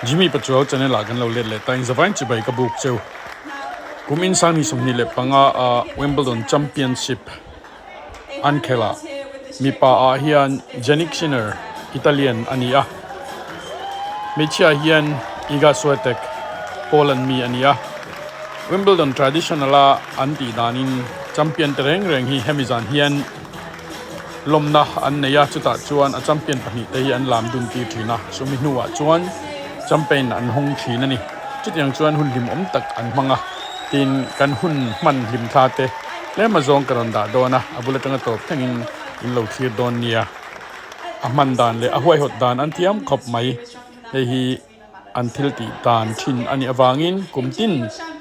Jimmy Pachuau channel ah kan lo let leh ta in zavain chibai ka buk cheu. Kum in sang ni 25 a Wimbledon Championship an khelh ah mipa ah hian Jannik Sinner Italian a ni a, hmeichhia hian Iga Swiatek Poland mi a ni a. Wimbledon traditional a an tih danin champion te reng reng hi hemi zan hian lawmna an nei a, chutah chuan a champion pahnih te hi an lam dun tir thin a, chumi hnuah chuan champion an hawng thin a ni. Chutiang chuan hun hlimawm tak an hmang a, tin kan hun hman hlim thla te tlem a zawng ka rawn dah dawn a, a bul atanga tawp thlengin in lo thlir dawn nia. A hman dan leh a huaihawt dan an thiam khawp mai, hei hi an thil tih dan thin a nih avangin kum tin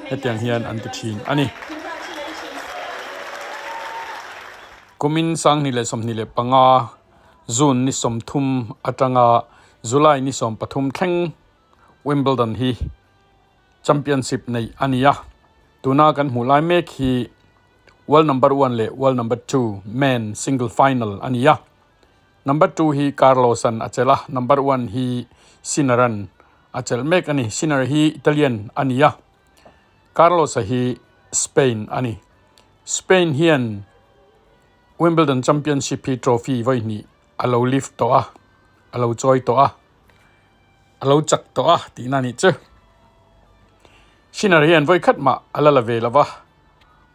hetiang hian an ti thin a ni. Kumin 2025 June ni 30 atanga July ni 13 thleng Wimbledon hi championship neih a ni a, tuna kan hmuh lai mek hi World number one leh World number two men single final a ni a. Number two hi Carlos-a'n a chelh a, number one hi Sinner-a'n a chelh mek a ni. Sinner hi Italian a ni a, Carlos-a hi Spain a ni. Spain hian Wimbledon Championship hi trophy vawi hnih a lo lift tawh a, a lo chawi tawh a, a lo chak tawh a tihna a nih chu. Sinner hian vawi khat mah a la la ve lo va,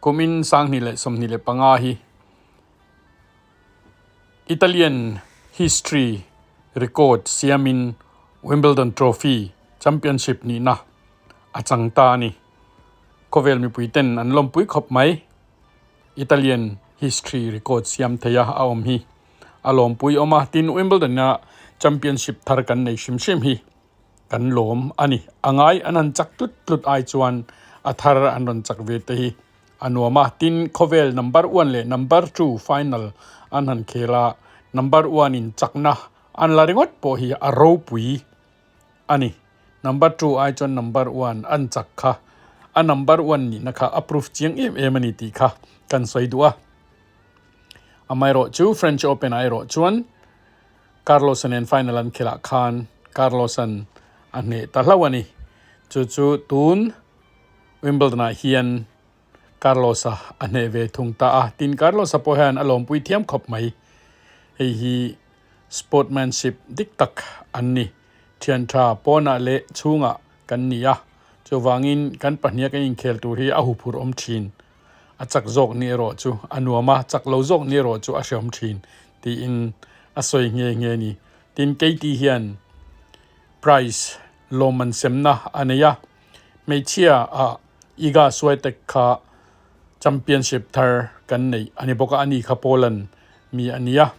kumin 2025 hi Italian history record siamin Wimbledon Trophy Championship nihna a chang ta a ni. Khawvel mipui ten an lawmpui khawp mai. Italian history record siam thei a a awm hi a lawmpui awm a, tin Wimbledon a championship thar kan nei hrim hrim hi kan lawm a ni. A ngai an han chak tlut tlut ai chuan a thar an rawn chak ve te hi a nuam a, tin khawvel number one leh number two final an han khel a, number one in chakna an la ringawt pawh hi a ropui a ni. Number two ai chuan number one an chak kha a number one nihna kha a proof chiang em em a ni tih kha kan sawi duh a. Amaherawh chu French Open ah erawh chuan Carlos-a nen final an khelh ah khan Carlos-a'n a hneh ta hlauh a ni. Chu chu tun Wimbledon ah hian Carlos-a a hneh ve thung ta a, tin Carlos-a pawh hian a lawmpui thiam khawp mai. Hei hi sportmanship dik tak an ni. Thian tha pawnah leh chhungah kan ni a, chuvangin kan pahniha kan inkhel tur hi a huphurh awm thin. A chak zawk ni erawh chu a nuam a, chak lo zawk ni erawh chu a hreawm thin tiin a sawi nghe nghe a ni. Tin Katie hian prize lawmman semna a nei a, hmeichhia ah Iga Swiatek kha championship thar kan neih a ni bawk a, ani kha Poland mi a ni a.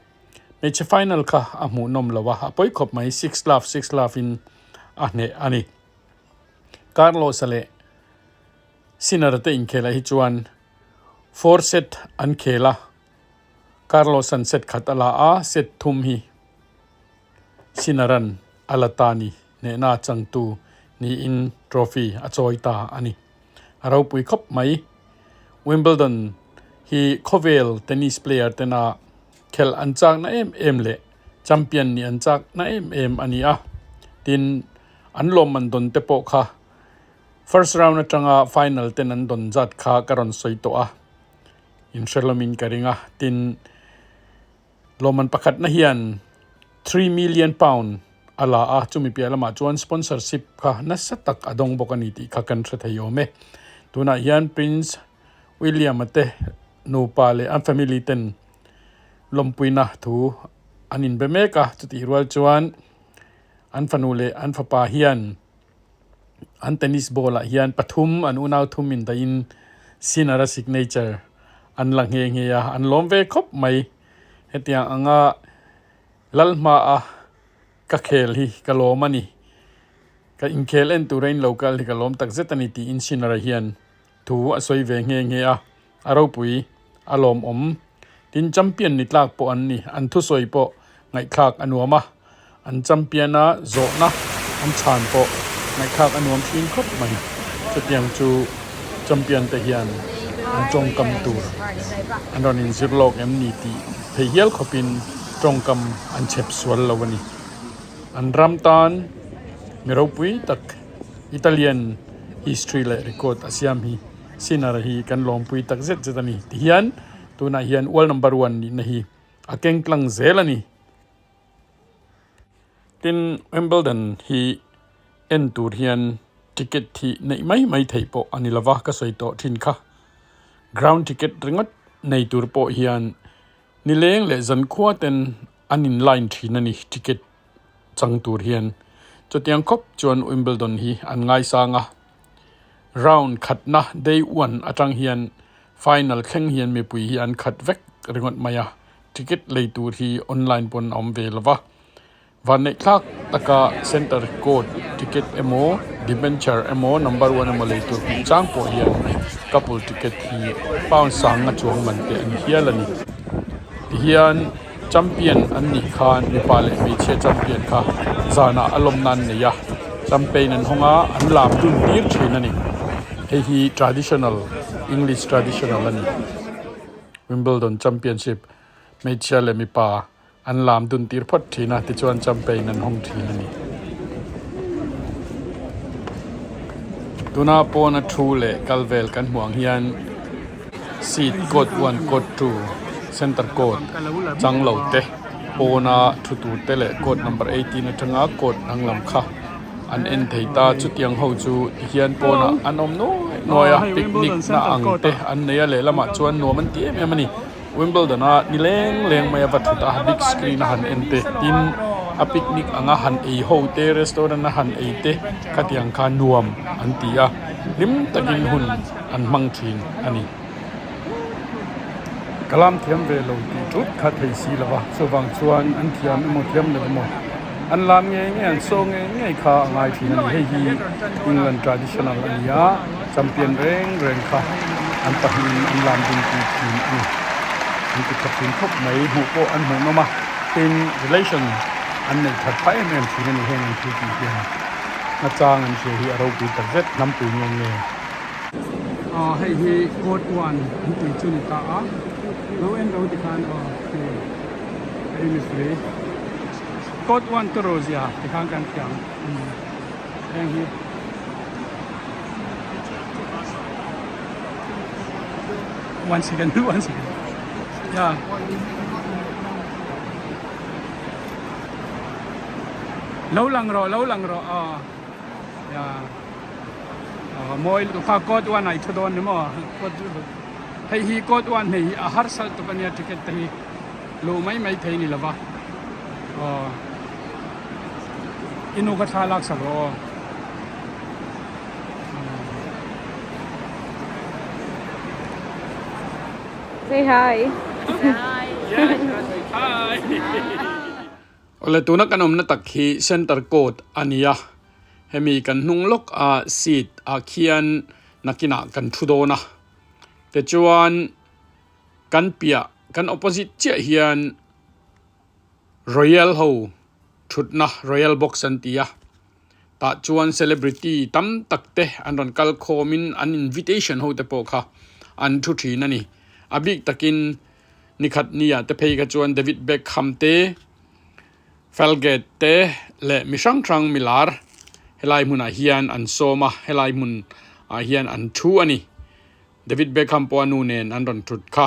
Hmeichhe final kha a hmuhnawm lo a, a pawi khawp mai, six love six love in a hneh a ni. Carlos-a leh Sinner te inkhelah hi chuan four set an khel a, Carlos-a'n set khat a la a, set thum hi Sinner-a'n a la ta a ni. Hnehna changtu niin trophy a chawi ta a ni. A ropui khawp mai. Wimbledon hi khawvel tennis player tena khelh an chakna em em leh champion nih an chakna em em a ni a. Tin, an lawmman dawn te pawh kha first round atanga final ten an dawn zat kha ka rawn sawi tawh a, inhrelawmin ka ring a. Tin, Lawmman pakhatna hian £3 million a la a, chumi piah lamah chuan sponsorship kha nasa tak a dawng bawk a ni tih kha kan hre thei awm e. Tunah hian Prince William-a te nupa leh an family ten lawmpuina thu an inbe mek a, chutih rual chuan an fanu leh an fapa hian an tennis ball ah hian pathum an unau thum indaihin Sinner-a signature an la nghe nghe a, an lawm ve khawp mai. Hetiang anga lal hmaa ka khel hi ka lawm a ni. Ka inkhel en tura in lo kal hi ka lawm tak zet a ni tiin Sinner-a hian thu a sawi ve nghe nghe a, a ropui a lawmawm. Tin, champion ni tlak pawh an ni, an thusawi pawh ngaihthlak a nuam a, an champion a zawhna an chhan pawh ngaihthlak a nuam thin khawp mai. Chutiang chu champion te hian an tawngkam tur an rawn inzir lawk em ni tih thei hial khawpin tawngkam an chhep sual lo a ni. An ram tan. Mi ropui tak Italian history leh record a siam hi Sinner hi kan lawmpui tak zet zet a ni. Tihian tunah hian world number one nihna hi a keng tlang zel a ni. Tin, Wimbledon hi en tur hian ticket hi neih mai mai theih pawh a ni lova ka sawi tawh thin kha. Ground ticket ringawt nei tur pawh hian nileng leh zankhua ten an in line thin a ni ticket chang tur hian. Chutiang khawp chuan Wimbledon hi an ngaisang a, round khatna day one atang hian final thleng hian mipui hi an khat vek ringawt mai a, ticket lei tur hi online pawn a awm ve lo va. Vanneih thlak taka centre court ticket emaw debenture emaw number one emaw lei tur hmuh chang pawh hian couple ticket hi pound sanga chuang man te an hial a ni. Tihian champion an nih khan mipa leh hmeichhia champion kha zanah a lawm nan nei a, champagne an hawng a, an lam dun tir thin a ni. Hei hi traditional English traditional a ni. Wimbledon championship hmeichhia leh mipa An lam dun tir phawt thin a, tichuan champagne an hawng thin a ni. Tuna pawna thu leh kal vel kan hmuh ang hian seat court one court two center court chang lo te pawna thu tur te leh court number 18 atanga court dang lam kha an en thei ta. Chutiang ho chu tihian pawnah an awm nuai nuai a, picnic na ang te an nei a lehlamah chuan nuam an ti em em a ni. Wimbledon a ni leng leng mai a va thut a big screen a han en te tin a picnic anga han ei ho te restaurant a han ei te khatiang kha nuam an ti a hlim takin hun an hmang thin a ni. Ka lam thiam ve lo tih tut kha thei si lo va chuvang chuan an thiam emaw thiam lo emaw an lam ngei ngei an saw ngei ngei kha a ngai thin a ni hei hi England traditional a ni a. Champion reng reng kha an pahnihin an lam ding tih thin a ni. An ti tha thin khawp mai, hmuh pawh an hmuh nawm a, tin relation an neih that phah em em thin a ni heng an thil tih hian nachang an hria hi a ropui tak zet hnampui nge nge. Aw hei hi court one an tih chu ni ta a, lo en ro tikhan aw hei hei mipui court one turu zia tikhan kan thiam heng hi. One second, one second. Yeah. Lo lang rawh, lo lang rawh. Oh. Yeah. Oh, mawi lutuk kha court one ai thu dawn ni maw? Court hei hi court one hei hi a harsal tuk ania ticket te hi luh mai mai thei ni lova. Oh. Inu kha thla lak sak rawh aw. Say hi. Awle tuna kan awmna tak hi center court a ni a, hemi kan hnung lawk a seat ah khian nakinah kan thu dawn a, tichuan kan piah kan opposite chiah hian Royal ho thutna Royal box an ti a. Tah chuan celebrity tam tak te an rawn kal khawmin an invitation ho te pawh kha an thu thin a ni. A bik takin nikhat nia te phei kha chuan David Beckham te, Felgate te leh mi hrang hrang milar helai hmunah hian an sawm a, helai hmun ah hian an thu a ni. David Beckham pawh a nu nen an rawn thut kha.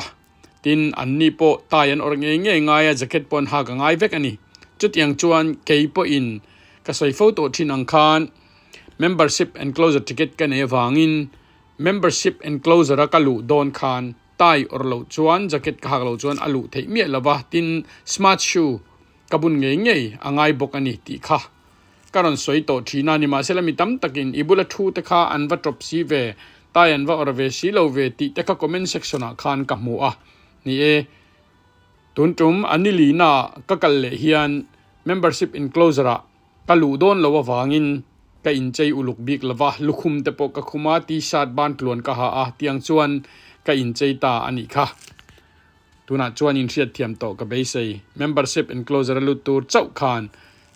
Tin, anni pawh tie an awrh ngei ngei ngai a, jacket pawh an hak a ngai vek a ni. Chutiang chuan kei pawhin ka sawi fo tawh thin ang khan membership enclosure ticket ka nei avangin membership enclosure a ka luh dawn khan tie awrh loh chuan jacket ka hak loh chuan a luh theih miah lo va, tin smart shoe ka bun ngei ngei a ngai bawk a ni tih kha Ka rawn sawi tawh thin a, nimahsela mi tam takin i bula thu te kha an va tawp si ve, tai an va awrh ve si lo ve tih te kha comment section ah khan ka hmu a. Ni e, tun tum a ni lina ka kal leh hian membership enclosure ah ka luh dawn lo avangin ka inchei uluk bik lo va, lukhum te pawh ka khum a, t-shirt ban tluan ka ha a, tiang chuan ka inchei ta a nih kha. Tunah chuan inhriat thiam tawh ka beisei. Membership enclosure a lut tur chauh khan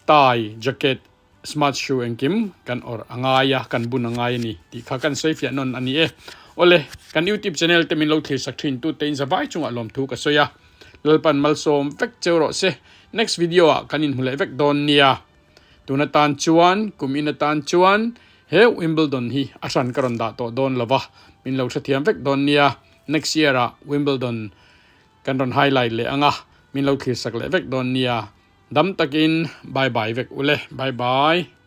tie, jacket, smart shoe engkim kan awrh a ngai a, kan bun a ngai a ni tih kha kan sawi fiah nawn a ni e. Awle, kan YouTube channel te min lo thlir sak thin tute in zavai chungah lawmthu ka sawi a. Lalpan malsawm vek cheu rawh se. Next video ah kan inhmu leh vek dawn nia. Tun atan chuan, kum in atan chuan he Wimbledon hi a hran ka rawn dah tawh dawn lo va, min lo hrethiam vek dawn nia. Next year ah Wimbledon kan rawn highlight leh ang a, min lo thlir sak leh vek dawn nia. Dam takin bye bye vek ule. Bye bye.